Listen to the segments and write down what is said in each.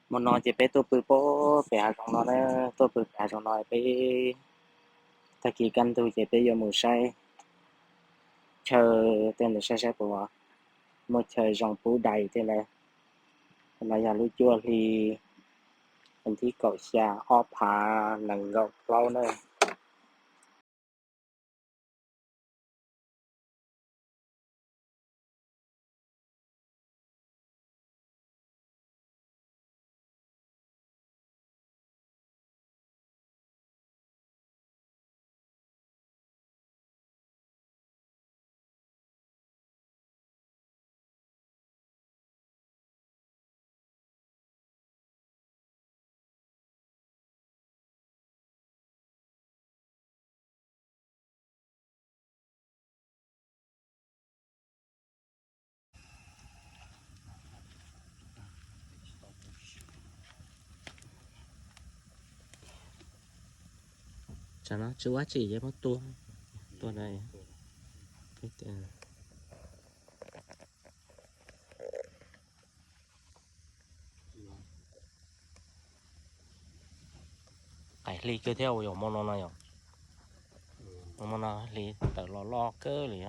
Hmo no ces peb tuaj pw pem hav zoov no na, tuaj pw pem hav zoov no peb, tag kis kaj ntug ces peb yuav mus saib chaw tej ntawd saib saib puas muaj chaw zoo pub dais tej ntawd. No yog lub cuaj hli, thib kaum xya, ob phav nees nkaum plaub na. Tsam no tsis ua tsi ces muab tua, tua na. Qaim hli kawg thiab, yog hmo no no yom. Hmo no hli tawm los loj kawg li.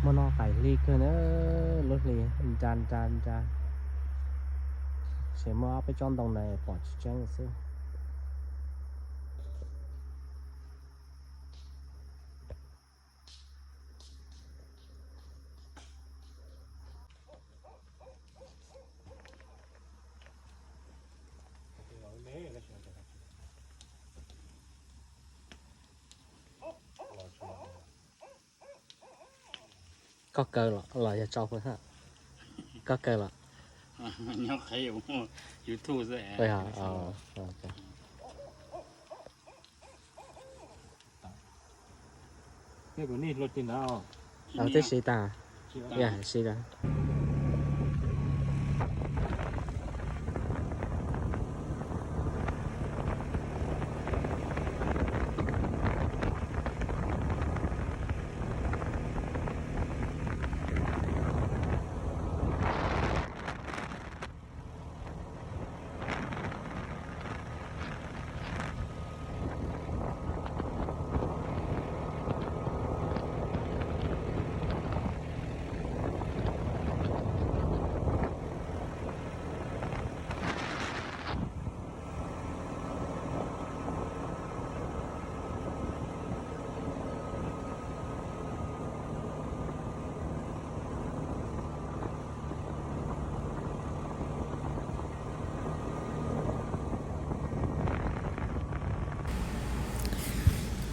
Hmo no qaim hli kawg na, lub hli nra nra nra, tseem muaj ob peb tsob ntoo ntawd pom tsis tseeb xwb. Koj kaw los los yog tso, koj kaw los? Nyob qhev yuav muaj YouTube xwb. Twb siv tas, siv tas.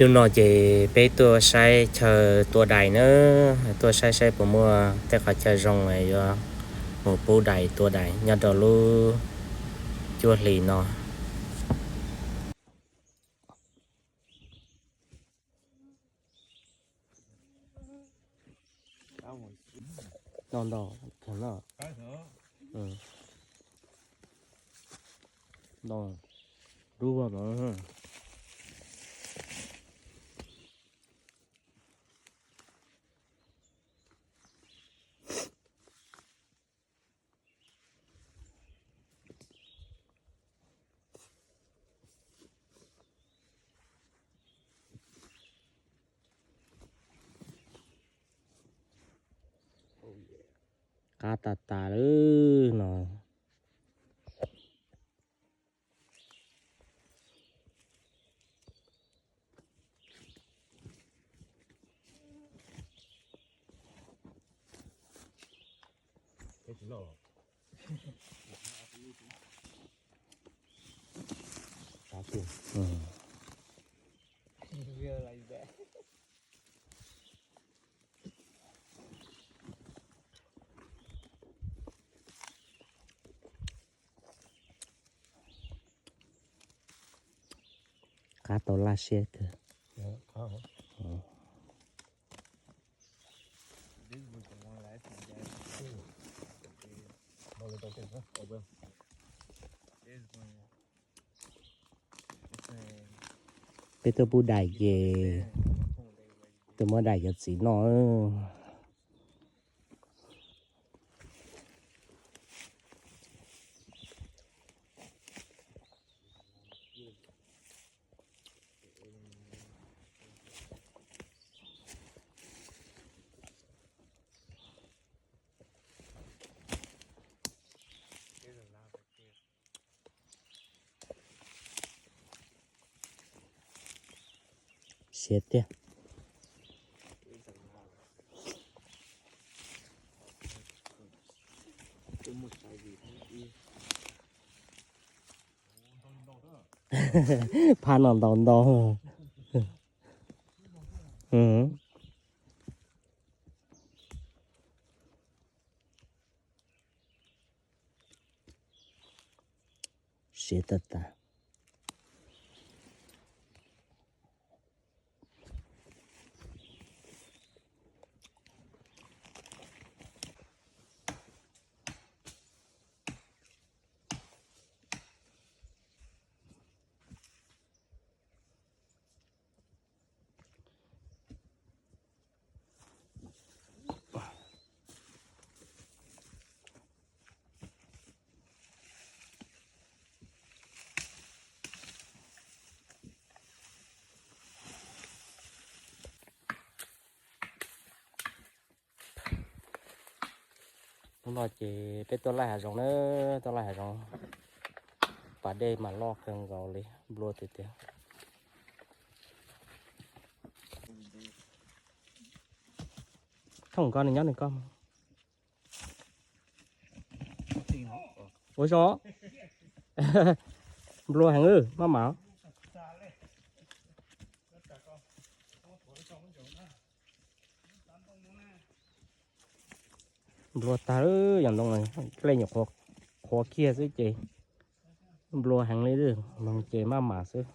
Hnub no ces peb tuaj saib chaw tua dais na, tuaj saib saib puas muaj tej qhov chaw zoo yuav mus pub dais tua dais nyob rau lub cuaj hlis no. Ntau ntau, no. Ntau, dub no. Qab tas tas lawm no. Qab tau laj siab kawg. Peb tuaj pub dais ces tuaj muab dais cov txiv noj. Siav tiag. Phab no ntau ntau. Siav tag tas. Hnub no ces peb tuaj laij hav zoov na, tuaj laij hav zoov. Pas dej mas loj kawg nkaus li, nplua tiag tiag. Thooj koj nws nyob nws koj. Ua zoo, nplua heev, maj mam. Nplua tag, yog ntoo dlej nyuam qhuav qhuav kiag xwb ces nplua heev li, moog ces maj mam xwb.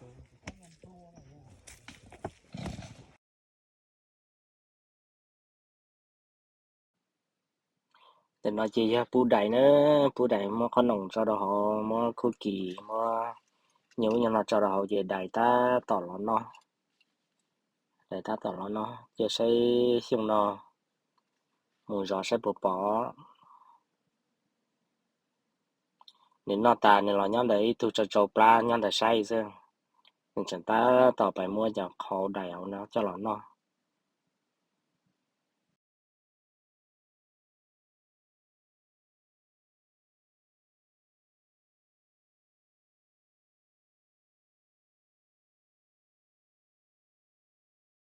Ntawm no ces yog pub dais na, pub dais muab qhob noom tso rau hauv, muab khuj kis, muab nyuj ub nyuag no tso rau hauv ces dais tab tom los noj. Dais tab tom los noj, cia saib xyoo no mus zov saib puas pom. Nws noj tas nws los nyob ntawm ib tug tsau tsau plab nyob ntawd saib xwb. Nws tseem tab tom pais muab cov qhauv dais hauv no coj los noj.